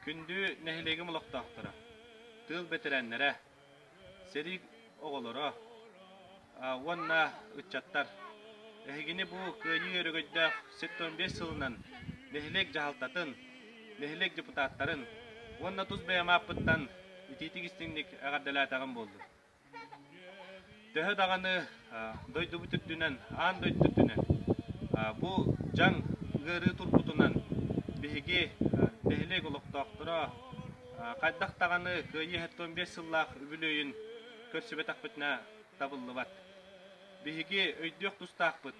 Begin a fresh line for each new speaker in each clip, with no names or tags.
Күндү нэһилиэгим олохтоохторо, тыыл бэтэрээннэрэ, сэрии оҕолоро уонна ыччаттар! Эһигини бу Кыайыы өрөгөйдөөх 75 сылынан нэһилиэк дьаһалтатын, нэһилиэк депутаттарын уонна тус бэйэм ааппыттан итиитик-истиҥник эҕэрдэлээтэҕим буоллун. Төһө даҕаны дойдубут үрдүнэн, аан дойду үрдүнэн бу дьаҥ ыарыы турбутунан биһиги нэһилиэк олохтоохторо хайдах даҕаны Кыайыы 75 сыллаах үбүлүөйүн көрсүбэтэхпитинэ табыллыбат. Биһиги өйдүөх тустаахпыт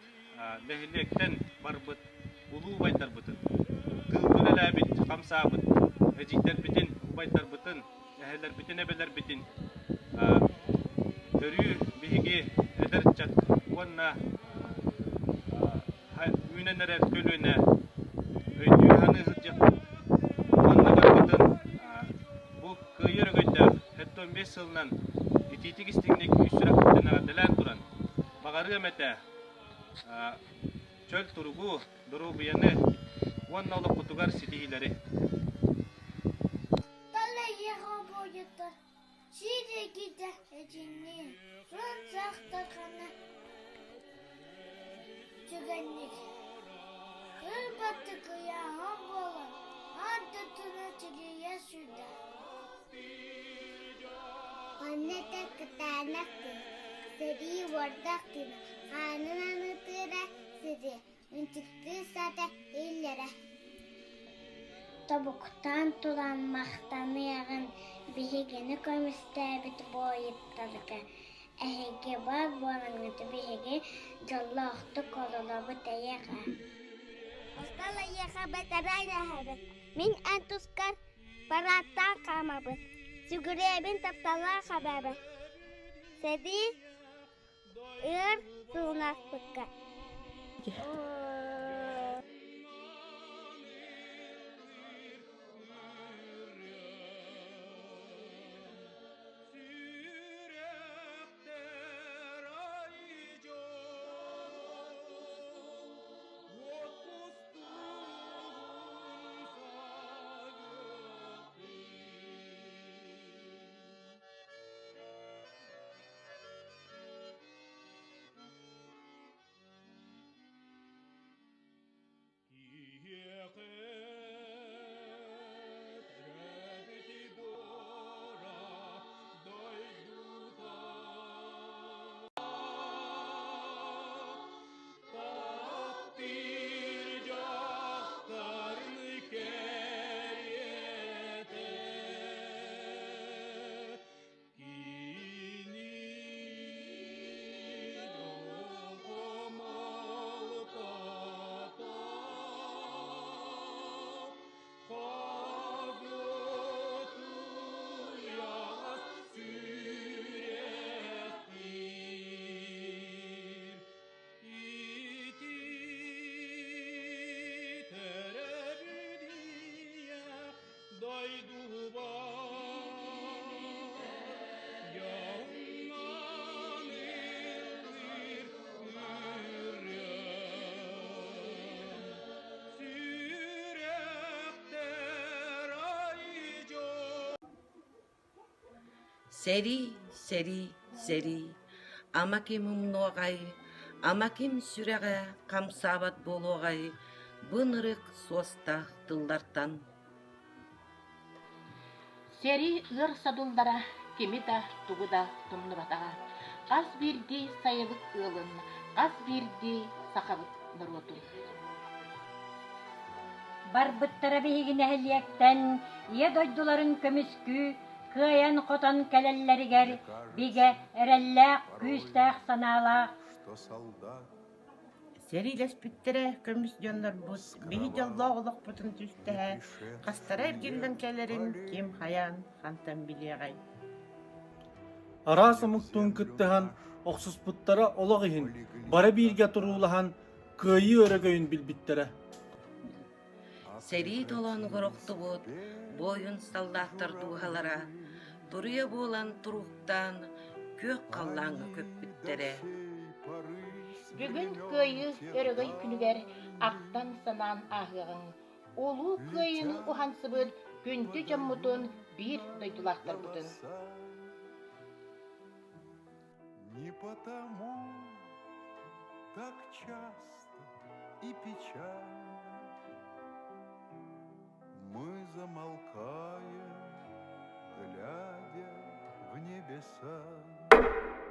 нэһилиэктэн барбыт улуу убайдарбытын, тыылга үлэлээбит, хамсаабыт эдьиийдэрбитин, убайдарбытын, эһэлэрбитин, эбэлэрбитин өрүү биһиги эдэр ыччат уонна үүнэн эрэр көлүөнэ өйдүү-саныы сылдьыахпыт уонна барыбытын бу кыайыы өрөгөйдөөх 75 сылынан итиитик-истиҥник үс сүрэхпиттэн эҕэрдэлээн туран, баҕарыам этэ чөл туругу, доруобуйаны уонна олоххутугар ситиһиилэри.
Сиригитэ этиннин, сон сахтархана түгэнник. Кырбатык ыйааһын буолан, аан дойдуну тилийэ сүүрдэ.
Онно этэ кытаанах күн, сэрии уордах күнэ, хаанын анытыыра сири, ынчыктыы сата иһиллэрэ.
Тобуктаан туран махтаныаҕын биһигини көмүстээбит буойуттарга эһиги баар буолаҥҥыт биһиги дьоллоохтук олоробут эйиэхэ
Махтал эйиэхэ бэтэрээ эһэбит Мин эн тускар парааттаан хаамабын Сүгүрүйэбин тапталлаах эбээбин Сэрии ыар сылынаспыкка
Киһиэхэ төрөөбүтү буора дойдута таптыыр дьахтарын кэриэтэ Кини дьолго-малтата Хагытыйаҕас сүрэхтиир Ититэрэ бүдүйэ Дойдубар дьоҥҥон ыллыыр ырыам, сүрэхтэр ай дьон.
Сэрии, сэрии, сэрии, ама ким умнуоҕай, ама ким сүрэҕэ хамсаабат буолуоҕай бу ынырык суостаах тыллартан
Сэрии ыар содуллара кими да, тугу да тумнубатаҕа. Хас биирдии сайылык ыалын, хас биирдии сахабыт норуотун.
Барбыттара биһиги нэһилиэктэн Ийэ дойдуларын көмүскүү, кыайан-хотон кэлэллэригэр бигэ, эрэллээх, күүстээх санаалаах
Сэриилэспиттэрэ көмүс дьоннорбут биһи дьоллоох олохпутун түстэһэ, хастара эргиллэн кэлэрин ким хайаан хантан билиэҕэй
Араас омуктуун кыттыһан охсуспуттара олох иһин, бары бииргэ туруулаһан кыайыы өрөгөйүн билбиттэрэ.
Сэрии толоонугар охтубут буойун саллааттар дууһалара туруйа буолан туруктаан күөх халлааҥҥа көппүттэрэ.
Бүгүн Кыайыы өрөгөй күнүгэр ахтан-санаан ааһыаҕыҥ. Улуу Кыайыыны уһансыбыт Күндү дьоммутун, биир дойдулаахтарбытын.
Не потому так часто и печально Мы замолкаем, глядя в небеса.